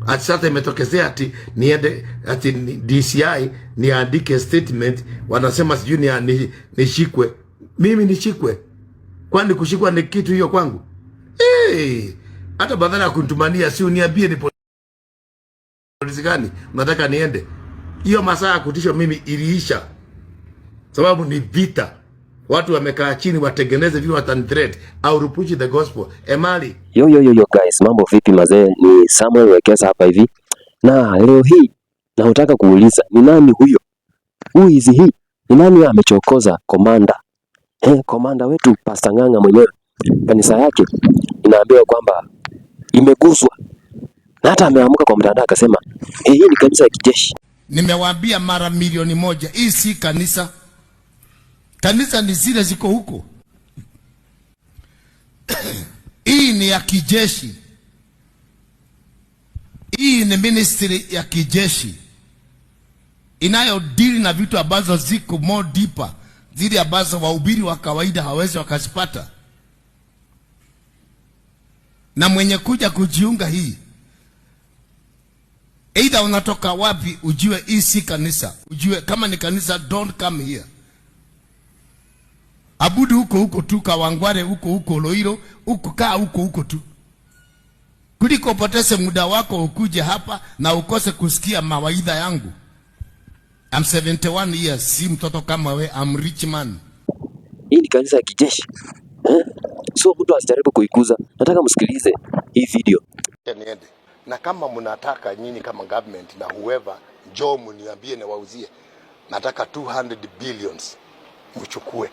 Ati sasa imetokezea ati niende ati DCI niandike statement, wanasema sijui nishikwe. Mimi nishikwe? Kwani kushikwa ni kitu hiyo kwangu? Hey, hata badala ya kunitumania, si uniambie ni polisi gani unataka niende. Hiyo masaa ya kutishwa mimi iliisha, sababu ni vita. Watu wamekaa chini watengeneze vile watanithreat au push the gospel. Emali. Yo, yo, yo, yo guys, mambo vipi mazee? Ni Samuel Wekesa hapa hivi, na leo hii nataka kuuliza ni nani huyo? Who is he? Ni nani amechokoza komanda? Komanda wetu Pastor Ng'ang'a mwenyewe, kanisa yake inaambiwa kwamba imeguswa, na hata ameamka kwa mtandao akasema hii ni kanisa ya kijeshi. Nimewaambia mara milioni moja, hii si kanisa. Kanisa ni zile ziko huko. Hii ni ya kijeshi. Hii ni ministry ya kijeshi inayodili na vitu ambazo ziko more deeper, zile ambazo wahubiri wa kawaida hawezi wakazipata. Na mwenye kuja kujiunga hii, either unatoka wapi, ujue hii si kanisa. Ujue kama ni kanisa, don't come here. Abudu huko huko tu, Kawangware huko huko, Ruiru huko, kaa huko huko tu, kuliko upoteze muda wako ukuje hapa na ukose kusikia mawaidha yangu. I'm 71 years, si mtoto kama we, I'm rich man. Hii ni kanisa ya kijeshi, eh? So mtu asijaribu kuikuza. Nataka msikilize hii video. Niende na kama mnataka nyinyi kama government na whoever, njoo mniambie niwauzie. Nataka 200 billions mchukue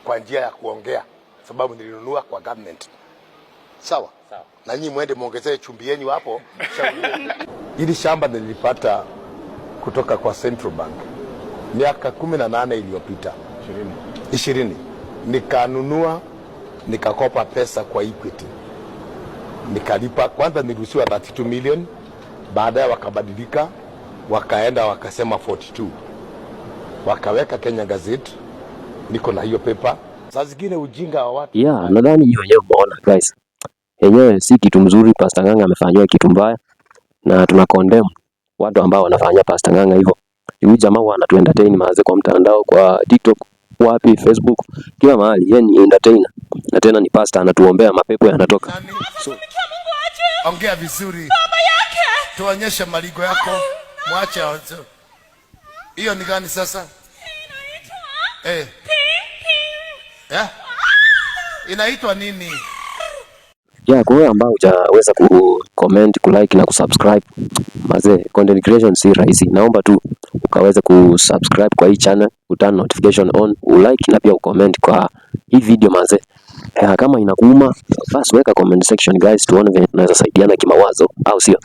kwa njia ya kuongea, sababu nilinunua kwa government. Sawa, sawa. Na nyinyi mwende muongezee chumvi yenu hapo. Hili shamba nilipata kutoka kwa Central Bank miaka 18 iliyopita, 20, nikanunua, nikakopa pesa kwa Equity, nikalipa. Kwanza niliruhusiwa 32 million, baadaye wakabadilika, wakaenda wakasema 42, wakaweka Kenya Gazette. Niko na hiyo paper. Saa zingine ujinga wa watu. Yeah, nadhani hiyo wenyewe umeona guys. Yenyewe si kitu mzuri, Pastor Ng'ang'a amefanyiwa kitu mbaya na tuna condemn watu ambao wanafanyia Pastor Ng'ang'a hivyo. Huyu jamaa huwa anatu entertain maze kwa mtandao, kwa TikTok, wapi, Facebook, kila mahali. Yeye ni entertainer na tena ni pastor, anatuombea mapepo yanatoka. Nani? So Ongea vizuri. Baba yake. Tuonyeshe maringo yako. Mwache. Hiyo ni gani sasa? Eh. Eh? Inaitwa nini? Yeah, kwa wewe ambao hujaweza ku comment, ku like na kusubscribe, mazee, content creation si rahisi. Naomba tu ukaweze kusubscribe kwa hii channel, uturn notification on, ulike na pia ucomment kwa hii video mazee. Kama inakuuma basi weka comment section guys, tuone venye tunaweza saidiana kimawazo, au sio?